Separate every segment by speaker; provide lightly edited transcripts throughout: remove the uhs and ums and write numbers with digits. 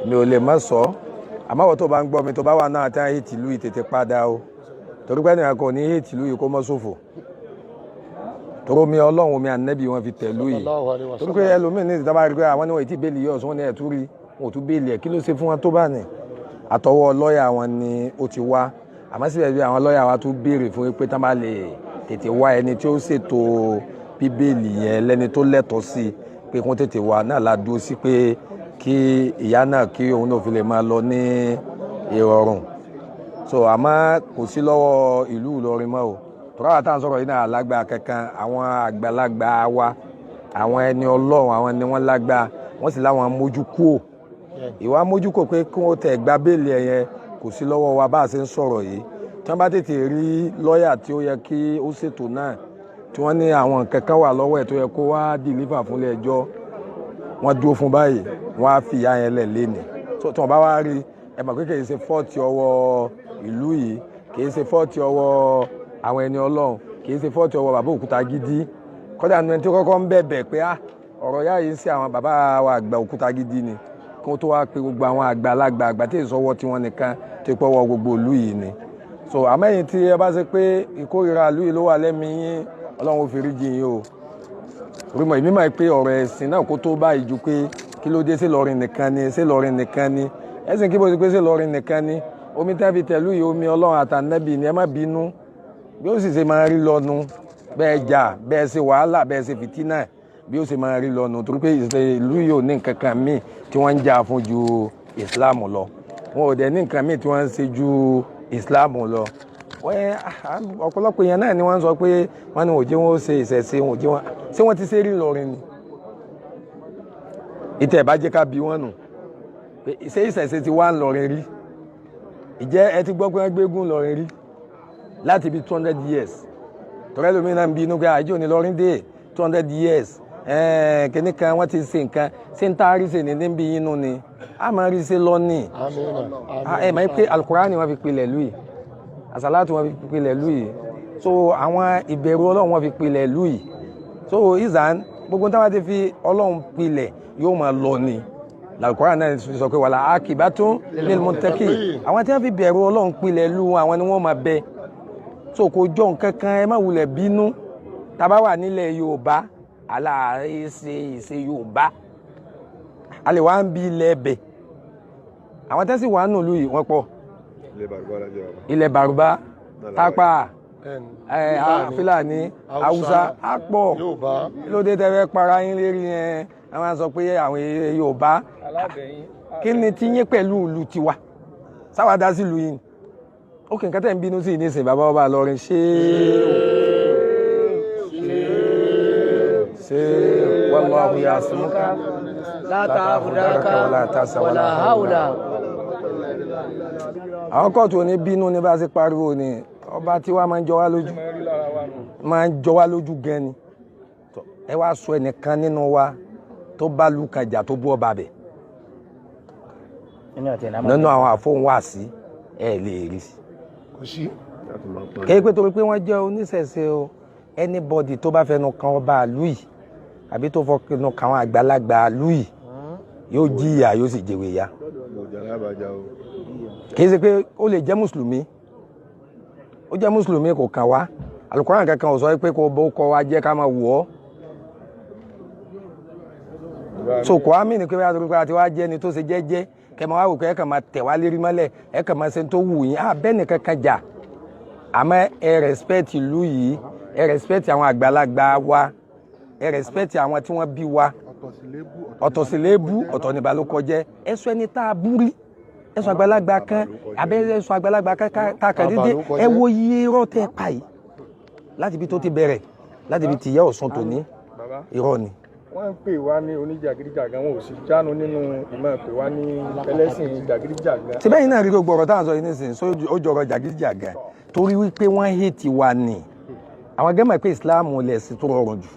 Speaker 1: Mi ò lè má sọ. Àmọ́ àwọn tó bá ń gbọ́ mi, tó bá wà náà tí wọ́n hate ìlú yìí, tètè padà o, torí pé ẹnìkan kò ní hate ìlú yìí kó mọ́ ṣòfò, torí omi Ọlọ́run, omi Ànẹ́bí wọn fi tẹ̀lú yìí.
Speaker 2: Sallallahu alaihi
Speaker 1: Torí
Speaker 2: wasallam.
Speaker 1: pé ẹlòmíín ní ìta bá rí pé àwọn níwọ̀n ìtì bail yìí ọ̀sán ní ẹ̀tú rí wọn ò tún bail ẹ̀, kí ló ṣe fún wọn tó bá ní àtọwọ́ lọ́ọ̀yà wọn ni ó ti wá. Àmọ́ síbẹ̀ bí àwọn lọ́ọ̀yà wa tún béèrè fún pé tán bá lè tètè wá ẹni tí ó ṣètò bíbélì yẹn lẹ́ni tó lẹ́tọ̀ọ́ sí, pé kó tètè wá náà la dúró sí, pé kí ìyá náà, kí òun náà fi lè máa lọ ní ìrọ̀rùn. So àmọ́ kò sí lọ́wọ́ ìlú Ìlọrin mọ́ o. Tọ́lá wa tá à ń sọ̀rọ̀ yìí náà alágbá kankan, àwọn àgbàlagbà wa, àwọn ẹni Ọlọ́run, àwọn ni wọ́n lágbá, wọ́n sì láwọn mójú kúò, ìwà mójú kúò pé kí wọ́n tẹ̀ gba bail ẹ̀ yẹn, kò sí lọ́wọ́ wa bá a ṣe ń sọ̀rọ̀ yìí. Tí wọ́n bá tètè rí lọ́ọ̀yà tí ó yẹ kí ó ṣètò náà, tí wọ́n ní àwọn nǹkan kan wà lọ́wọ́ ẹ̀ tó yẹ kó wá deliver fún ilé ẹjọ́, wọ́n dúró fún báyìí, wọ́n á fi ìyá yẹn lẹ̀ léni. So tí wọ́n bá wá rí ẹ mọ̀ pé kì í ṣe fault ọwọ́ ìlú yìí, kì í ṣe fault ọwọ́ àwọn ẹni Ọlọ́run, kì í ṣe fault ọwọ́ bàbá Òkúta Gidi. Kọ́dà nu ẹni tí kọ́kọ́ ń bẹ̀bẹ̀ pé ah, ọ̀rọ̀ yá yìí ń ṣe àwọn bàbá wa àgbà Òkúta Gidi ni, kí wọ́n tó wá pe gbogbo àwọn àgbàlagbà àgbà tí èso ọwọ́ tiwọn nìkan tó pọ̀ wọ gbogbo ìlú yìí ni. So àmẹ́yìn tí ẹ bá ṣe pé ìkórìíra ìlú yìí ló wà lẹ́mìí yín, Ọlọ́run ó fi rí jìn yín o. Rímọ̀ èmi máa pé ọ̀rọ̀ ẹ̀sìn náà kó tó báyìí ju pé kí ló dé, sí Ìlọrin nìkan ni, sí Ìlọrin nìkan ni ẹ̀sìn, kí bó ti pé sí Ìlọrin nìkan ni omi tẹ́ fi tẹ̀lú yìí, omi Ọlọ́run àtànẹ́bì ni. Ẹ má bínú, bí ó sì ṣe máa rí lọ́nu, bẹ́ẹ̀ jà, bẹ́ẹ̀ ṣe wàhálà, bẹ́ẹ̀ ṣe fìtínà, bí ó ṣe máa rí lọ́nu, torí pé ìlú yìí ò ní nǹkan kan míì tí wọ́n ń jà fún ju Islam lọ. Wọn ò dẹ̀ ní nǹkan míì tí wọ́n ń ṣe ju Islam lọ. Ọ̀pọ̀lọpọ̀ èèyàn náà ni wọ́n ń sọ pé wọ́n ní òjé wọn ó ṣe ìṣẹ̀ṣe wọn, òjé wọn ṣé wọ́n ti ṣe rí Ìlọrin ni. Ìtẹ̀ bá jẹ́ ká bí wọ́n nù pé ṣé ìṣẹ̀ṣe ti wá ń lọrin rí? Ìjẹ́ ẹ ti gbọ́ pé wọ́n gbégún lọrin rí láti bí 200 years? Tọ́rẹ́ lómi náà ń bínú pé àjò ní lọrin dé 200 years kìnnì kan, wọ́n ti ṣe nǹkan ṣé ń tá a rí ṣe ní níbi yín nù ni a máa rí ṣe lọ́nìí. Ẹ máa ń pé Alukurani wọ́n fi pilẹ̀ lù yìí, àsálàtù wọ́n fi pilẹ̀ lù yìí, so àwọn ìbẹ̀rù Ọlọ́run wọ́n fi pilẹ̀ lù yìí. So ìzàn gbogbo táwọn ti fi Ọlọ́run pilẹ̀ yóò máa lọ ni. Alukurani náà sọ pé wàlà akibatun lil muttaqin. Àwọn tí wọ́n fi bẹ̀rù Ọlọ́run pilẹ̀ lù àwọn ni wọ́n máa bẹ. So kò jọ nǹkan kan, ẹ má wulẹ̀ bínú. Tá bá wà nílẹ̀ Yorùbá, aláàṣẹ ìṣe Yorùbá, a lè wá ń bi ilẹ̀ ẹbẹ̀. Àwọn tẹ́sí wà nù lù yìí, wọ́n pọ̀. Ilẹ̀ Bàrùbá, Tápà, Fúlàní, Haúsá á pọ̀. Kí ló dé tẹ́ fẹ́ para yín lérí yẹn? Àwọn sọ pé àwọn Yorùbá, kí ni tí yín pẹ̀lú ìlú tiwa sáwà dá sí ìlú yìí? Ó kì í kẹ́tẹ́ ń bínú sí nísìnyí. Bàbá ọba Ìlọrin, ṣé ṣé wallahu ya'simuka
Speaker 3: la ta'khudaka wala hawla.
Speaker 1: Àwọn kóòtù ò ní bínú ní bá ṣe pariwo ni. Ọba tí wàá máa ń jọ wá lójú, máa ń jọ wá lójú gan ni. Ẹ wá sọ ẹnìkan nínú wa tó bá lu kànjà tó bú ọba bẹ̀ nínú àwọn àfọ̀hún wá sí, ẹ lè rí.
Speaker 2: Kò sí.
Speaker 1: Kéé pé torí pé wọ́n jẹ́ oníṣẹ̀ṣe o, anybody tó bá fẹnu kan ọba àlú yìí àbí tó fẹnu kan àwọn àgbàlagbà àlú yìí yóò jìyà, yóò sì jèrè ya. Kì í ṣe pé ó lè jẹ́ mùsùlùmí, ó jẹ́ mùsùlùmí, kò kàn wá. Alukoran kankan ò sọ pé kó bó kọ́ wa jẹ́ ká máa wọ̀ ọ́. So kò á mí ní pé wá torí pé a ti wá jẹ́ ni tó ṣe jẹ́jẹ́, kẹ́ máa wá wò pé ẹ kàn máa tẹ̀ wá lérí mọ́lẹ̀, ẹ kàn máa ṣe tó wù yín. Á bẹ́ẹ̀ nìkan kan jà, àmọ́ ẹ respect ìlú yìí, ẹ respect àwọn àgbàlagbà wa, ẹ respect àwọn tí wọ́n bí wa. Ọ̀tọ̀ sì léébú, ọ̀tọ̀ ní balókọjẹ́. Ẹ sọ ẹni tá a bú rí, ẹ sọ àgbàlagbà kan, abẹ́ ẹ sọ àgbàlagbà kan tá a kàn dédé. Ẹ wo iye irọ́ tẹ́ pa yìí láti ibi tó ti bẹ̀rẹ̀, láti ibi tìyẹ́ Ọ̀ṣun tòní, irọ́ ni.
Speaker 4: Wọ́n ń pè wá ní oníjàgídíjàgan, wọn ò sì jánu nínú ìmọ̀ pè wá ní ẹlẹ́sìn jàgídíjàgan.
Speaker 1: Síbẹ̀ yìí náà rí gbogbo ọ̀rọ̀ táwọn sọ yìí nísìnyí, ó jọrọ jàgídíjàgan, torí wípé wọ́n hate wa ni. Àwọn gẹ́mọ̀ pé Islam lẹ̀sìn tó rọrùn jù.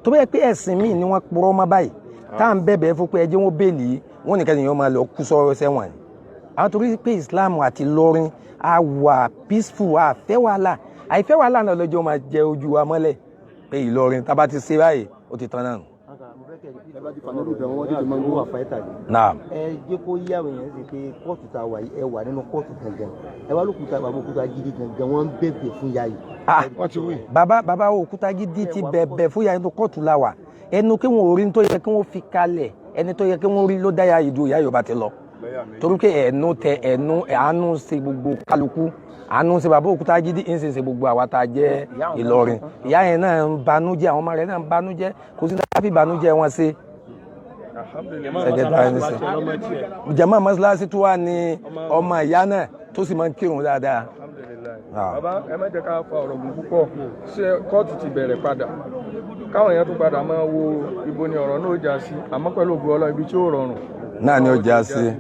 Speaker 1: Tó bẹ́ẹ̀ pé ẹ̀sìn míì ni wọ́n purọ́ mọ́ báyìí tá à ń bẹ̀bẹ̀ fún pé ẹjẹ́ wọn bail, wọn nìkan nìyẹn máa lọ kú sọ́rọ́ sẹ́wọ̀n ni. Àwọn torí pé Islam àti Ìlọrin a wà peaceful, a fẹ́ wàhálà, àìfẹ́ wàhálà náà lọ́jọ́ máa jẹ ojú wa mọ́lẹ̀ pé Ìlọrin tá a bá ti ṣe báyìí, ó ti tán náà nù. Naam.
Speaker 2: Ẹ jẹ́ kó yí àwọn èèyàn sí pé kóòtù tá a wà yìí, ẹ wà nínú kóòtù gangan, ẹ wá lókùúta, bàbá òkúta gidi gangan, wọ́n ń bẹ̀bẹ̀ fún ya yìí.
Speaker 1: Ah,
Speaker 4: Wọ́n ti wí.
Speaker 1: Bàbá Òkútagídí ti bẹ̀bẹ̀ fún ìyá. Inú kóòtù la wà. Ẹnu kí wọn ò rí ní tó yẹ kí wọ́n fi kalẹ̀, ẹni tó yẹ kí wọ́n rí ló dá ya ìdú ìyá Yorùbá ti lọ, torí pé ẹnu tẹ ẹnu àánú ṣe gbogbo kálukú, àánú ṣe bàbá Òkútagídí, ń ṣe gbogbo àwa tá a jẹ́ Ìlọrin. Ìyá yẹn náà ń banújẹ́, àwọn ọmọ rẹ̀ náà ń banújẹ́, kò sí ní fi banújẹ́ wọn ṣe. Ẹgẹ báyìí ní sẹ jama mọ́sálásí tó wà ní ọmọ ìyá náà tó sì máa ń kírun dáadáa.
Speaker 4: Alhamdulillahi.
Speaker 1: Ah.
Speaker 4: Bàbá, ẹ má jẹ́ ká fa ọ̀rọ̀ gùn púpọ̀. Ṣé kóòtù ti bẹ̀rẹ̀ padà, káwọn èèyàn tún padà máa wo ibo ni ọ̀rọ̀ náà já sí, àmọ́ pẹ̀lú ògo Ọlọ́run, ibi tí ó rọrùn
Speaker 1: náà ni ó já sí.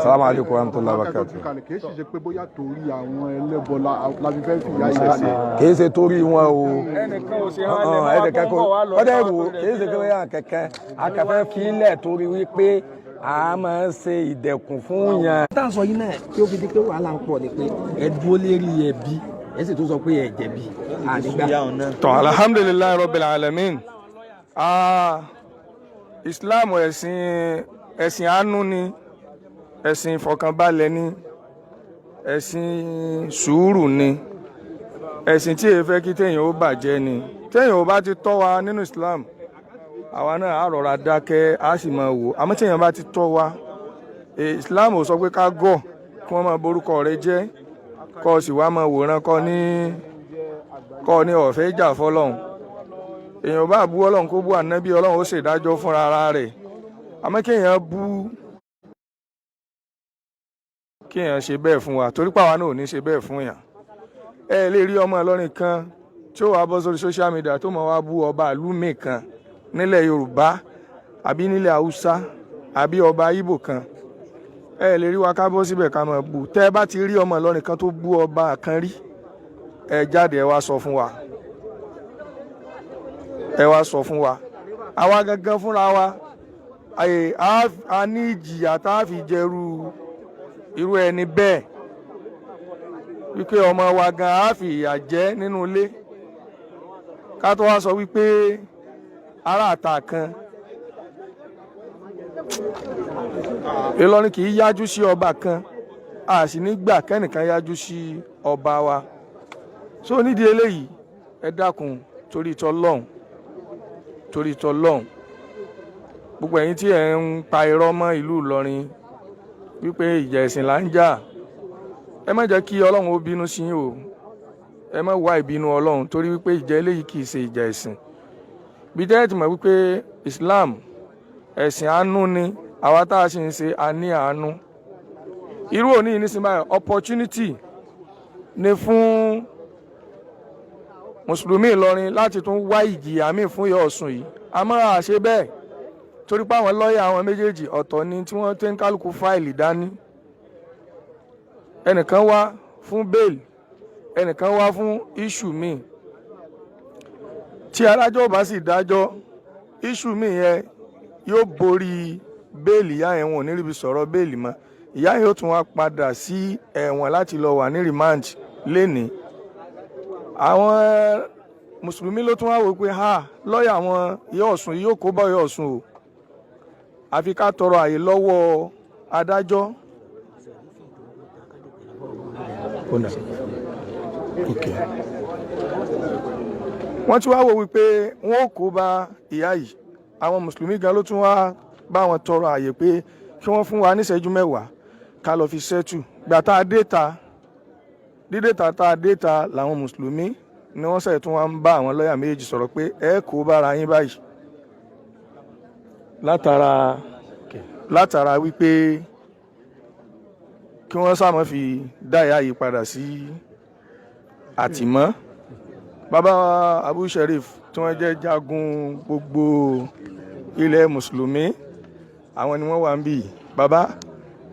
Speaker 1: Salamu alaykum wa rahmatulahi wa barakatuh.
Speaker 5: Kì í sì ṣe pé bóyá torí àwọn ẹlẹ́bọ la fi fẹ́ fìyà yìí ṣe.
Speaker 1: Kì í ṣe torí wọn o.
Speaker 4: Ẹnìkan ò ṣe hàn lẹ
Speaker 1: Ọ̀hún, ẹnìkan kò ọdẹ wò, kì í ṣe pé bóyá kẹ̀kẹ́ akẹ́fẹ́ fílẹ̀ torí wípé a máa ń ṣe ìdẹ̀kùn fún yàn. Tá à ń sọ yìí náà tí ó fi di pé wàhálà ń pọ̀ ni pé ẹ dúró lérí ẹbí, ẹ sì tún sọ pé ẹ jẹ̀bi ànígbà.
Speaker 4: Tọ́, alhamdulillahi rabbil alamin. Ah, Islam, ẹ̀sìn àánú ni, ẹ̀sìn ìfọ̀kànbalẹ̀ ni, ẹ̀sìn sùúrù ni, ẹ̀sìn tí èyí fẹ́ kí téèyàn ó bàjẹ́ ni. Téèyàn ò bá ti tọ́ wa nínú Islam, àwa náà á rọra dákẹ́, á sì máa wò. Àmọ́ téèyàn bá ti tọ́ wa, Islam ò sọ pé ká gọ̀ kí wọ́n máa borúkọ rẹ jẹ́, kọ́ ọ sì wá máa wòran, kọ́ ní ọ̀fẹ́ jà fọlọ́hún. Èèyàn bá bú Ọlọ́run, kó bú ànábì Ọlọ́run, ó ṣèdájọ́ fúnra ara rẹ̀. Àmọ́ kéèyàn bú, kéèyàn ṣe bẹ́ẹ̀ fún wa, torí pàwa náà ò ní ṣe bẹ́ẹ̀ fún yàn. Ẹ lè rí ọmọ Ìlọrin kan tí ó wàá bọ́ sórí social media tó mọ̀ wá bú ọba ìlú mi kan nílẹ̀ Yorùbá àbí nílẹ̀ Haúsá àbí ọba Ìgbò kan. Ẹ lè rí wa ká bọ́ síbẹ̀ ká máa bú. Tẹ́ ẹ bá ti rí ọmọ Ìlọrin kan tó bú ọba kan rí, ẹ jáde, ẹ wá sọ fún wa, ẹ wá sọ fún wa. Àwa gangan fúnra wa, àyè a ní ìjìyà tá a fi jẹrú irú ẹni bẹ́ẹ̀, wípé ọmọ wa gan á fi ìyà jẹ nínú ilé, ká tó wá sọ wípé ará àta kan. Ìlọrin kì í yájú sí ọba kan, a sì ní gbà kẹ́nìkan yájú sí ọba wa. So nídìí eléyìí, ẹ dákun, torí tọlọ́hun, torí tọlọ́hun, gbogbo ẹ̀yin tí ẹ̀ ń pa irọ́ mọ́ ìlú Ìlọrin wípé ìjà ẹ̀sìn là ń jà, ẹ má jẹ́ kí Ọlọ́run ó bínú sí yín o. Ẹ má wá ìbínú Ọlọ́run, torí wípé ìjà eléyìí kì í ṣe ìjà ẹ̀sìn. Bí tẹ́lẹ̀ tí mọ̀ wípé Islam, ẹ̀sìn àánú ni, àwa tá a sì ń ṣe, a ní àánú. Irú òní yìí nísìnyí báyìí, opportunity ni fún mùsùlùmí Ìlọrin láti tún wá ìjìyà míì fún ìyá Ọ̀ṣun yìí. Àmọ́ àṣe bẹ́ẹ̀, torí pé àwọn lọ́ọ̀yà àwọn méjèèjì, ọ̀tọ̀ ni tí wọ́n tẹ́ ń kálukú fáìlì dání. Ẹnìkan wá fún bail, ẹnìkan wá fún issue míì. Tí adájọ́ bá sì dájọ́, issue míì yẹn yóò borí bail ìyá yẹn, wọn ò ní ríbi sọ̀rọ̀ bail mọ́. Ìyá yẹn ó tún wá padà sí ẹ̀wọ̀n láti lọ wà ní remand lénìí. Àwọn mùsùlùmí ló tún wá wò pé ha, lọ́ọ̀yà àwọn ìyá Ọ̀ṣun yóò kó bá ìyá Ọ̀ṣun o, àfi ká tọrọ àyè lọ́wọ́ adájọ́. Okay. Wọ́n tún wá wò wípé wọ́n ò kó bá ìyá yìí. Àwọn mùsùlùmí gan ló tún wá bá wọn tọrọ àyè pé kí wọ́n fún wa níṣẹ́jú 10 ká lọ fi ṣẹ́tù. Gbà tá a dé ta, dídé ta tá a dé ta, làwọn mùsùlùmí ni wọ́n sẹ̀ tún wá ń bá àwọn lọ́ọ̀yà méjèèjì sọ̀rọ̀ pé ẹ kó bára yín báyìí, látara wípé kí wọ́n sáà má fi dá ìyá yìí padà sí àtìmọ́. Bàbá Abu Sheriff tí wọ́n jẹ́ jagun gbogbo ilẹ̀ mùsùlùmí, àwọn ni wọ́n wà ń bì. Bàbá,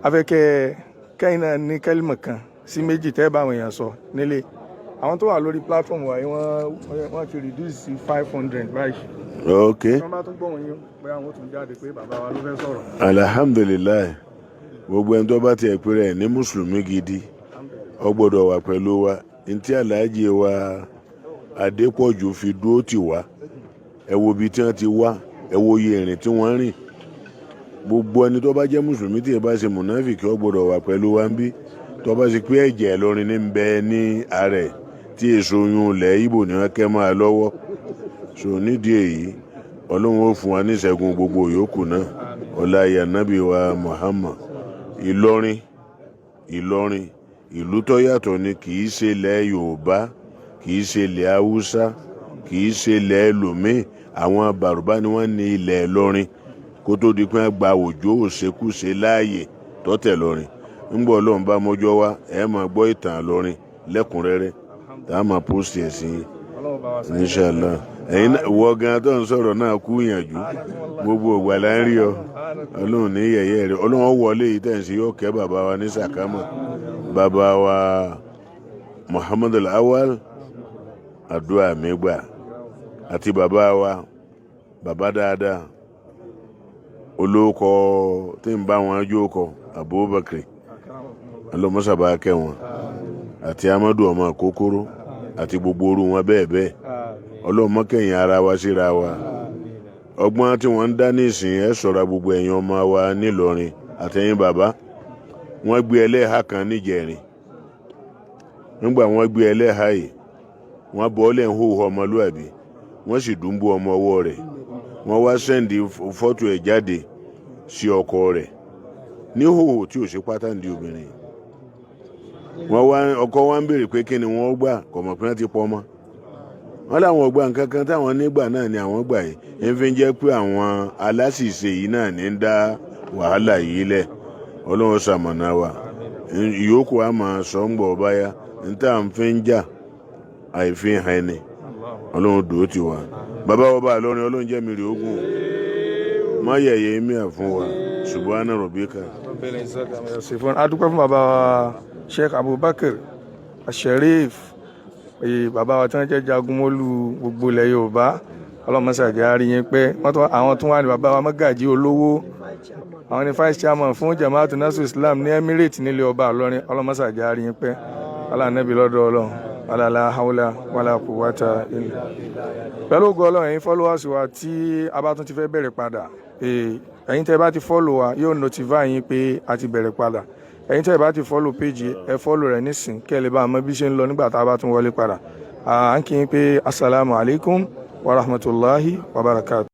Speaker 4: afẹ́kẹ́ kẹ́yìn náà ní kẹ́límọ̀ kan sí méjì tẹ́ bá àwọn èèyàn sọ nílé. Àwọn tó wà lórí platform wa yìí, wọ́n ti reduce sí 500 báyìí. Tí wọ́n bá tún gbọ́ wọn yín pé àwọn ó tún jáde pé bàbá wa ló fẹ́ sọ̀rọ̀.
Speaker 6: Alhamdulillahi, gbogbo ẹni tó bá tiẹ̀ pé rẹ̀ ní mùsùlùmí gidi, ó gbọ́dọ̀ wà pẹ̀lú wa. Ntí Aláàjì wa Adépọ̀jù fi dúró tì wá, ẹ wo ibi tí wọ́n ti wá. Ẹ wo iye ìrìn tí wọ́n rìn. Gbogbo ẹni tó bá jẹ́ mùsùlùmí tí ẹ bá ṣe mùnáfìkì, ó gbọ́dọ̀ wà pẹ̀lú wa ń bí. Tó bá ṣe pé ẹ̀jẹ̀ Ìlọrin ní ń bẹ ní ààrẹ tí èso oyún ilẹ̀ Ìgbò ní wọ́n kẹ́ máa lọ́wọ́. So nídìí èyí, Ọlọ́run ó fún wa ní ìṣẹ́gun gbogbo yòókù náà. Ọlá ìyànnábì wa Muhammad. Ìlọrin, Ìlọrin, ìlú tó yàtọ̀ ni. Kì í ṣe ilẹ̀ Yorùbá, kì í ṣe ilẹ̀ Haúsá, kì í ṣe ilẹ̀ ẹlòmíì. Àwọn Bàrùbá ni wọ́n ní ilẹ̀ Ìlọrin kó tó di pé wọ́n gba Òjò Òṣèkúṣe láàyè tọ́tẹ̀ lọrin. Ńgbọ́ Ọlọ́run bá mọ́jọ́ wá, ẹ̀ máa gbọ́ ìtàn Ìlọrin lẹ́kùnrẹ́rẹ́ tá a máa post ẹ̀ sí inshallah. Ẹ̀yin wọ gan tó ń sọ̀rọ̀ náà kú yànjú. Gbogbo ìgbà la ń rí ọ. Ọlọ́run ní yẹ̀yẹ́ rẹ. Ọlọ́run wọlé yìí tẹ̀ ń ṣe, yóò kẹ́ bàbá wa ní sàkámà, bàbá wa Muhammad Al-Awwal, àdúrà mi gbà, àti bàbá wa, bàbá dáadáa, olóòkọ tí ń bá wọn jókòó, Abubakar, ọlọmọsàbà kẹ́ wọn, àti Amadu ọmọ kókóró, àti gbogbo orú wọn bẹ́ẹ̀ bẹ́ẹ̀. Ọlọ́mọkẹyìn ara wa síra wa. Ọgbọ́n tí wọ́n ń dá nísìn, ẹ ṣọ́ra, gbogbo ẹ̀yin ọmọ wa nílọrin àtẹ̀yin bàbá. Wọ́n gbé ẹlẹ́hà kan níjẹ̀rin. Nígbà wọ́n gbé ẹlẹ́hà yìí, wọ́n bọ́ ọ́lẹ̀ ń hóhó ọmọlúàbí, wọ́n sì dùnbù ọmọ ọwọ́ rẹ̀. Wọ́n wá send fọ́tò ẹ̀ jáde sí ọkọ rẹ̀ ní hóhó tí ò sí pátá ní obìnrin. Wọ́n wá ọkọ wa ń béèrè pé kí ni wọ́n gbà, kò mọ̀ pé wọ́n ti pọ̀ mọ́ wọ́n láwọn ọgbà nǹkan kan táwọn nígbà náà ni àwọn gbà yìí ń fi jẹ́ pé àwọn aláṣìṣe yìí náà ní ń dá wàhálà yìí lẹ̀. Ọlọ́run ṣamọ̀nà wa. Ìyókù a máa sọ ń gbọ̀ báyà ń tà ń fi ń jà àìfi hàn ẹni. Ọlọ́run dòó ti wa. Bàbá wa bá lọ́rin, Ọlọ́run jẹ́ mi rí ogun má yẹ̀yẹ́ mi à fún wa. Subhana rabbika.
Speaker 4: A dúpẹ́ fún bàbá wa Sheikh Abubakar Sharif, bàbá wa tí wọ́n jẹ́ jagunmólú gbogbo ilẹ̀ Yorùbá. Ọlọ́mọṣàjẹ́ àárín yín pé wọ́n tún àwọn tún wà ní bàbá wa mọ́gàjí olówó. Àwọn ní vice chairman fún Jamaatu Nasru Islam ní Emirate nílé ọba Ìlọrin. Ọlọ́mọṣàjẹ́ àárín yín pé alánàbí lọ́dọ̀ Ọlọ́run, wala hawla wala quwwata illa. Pẹ̀lú ògo Ọlọ́run, ẹ̀yin followers wa, tí a bá tún ti fẹ́ bẹ̀rẹ̀ padà, ẹ̀yin tẹ́ bá ti follow wa, yóò notify yín pé a ti bẹ̀rẹ̀ padà. Ẹ̀yin tẹ́ bá ti follow page, ẹ follow rẹ̀ nísìn kẹ́ ẹ lè bá a mọ bí ṣe ń lọ nígbà tá a bá tún wọlé padà. À ń kí yín pé asalaamu alaykum wa rahmatulahi wa barakatu.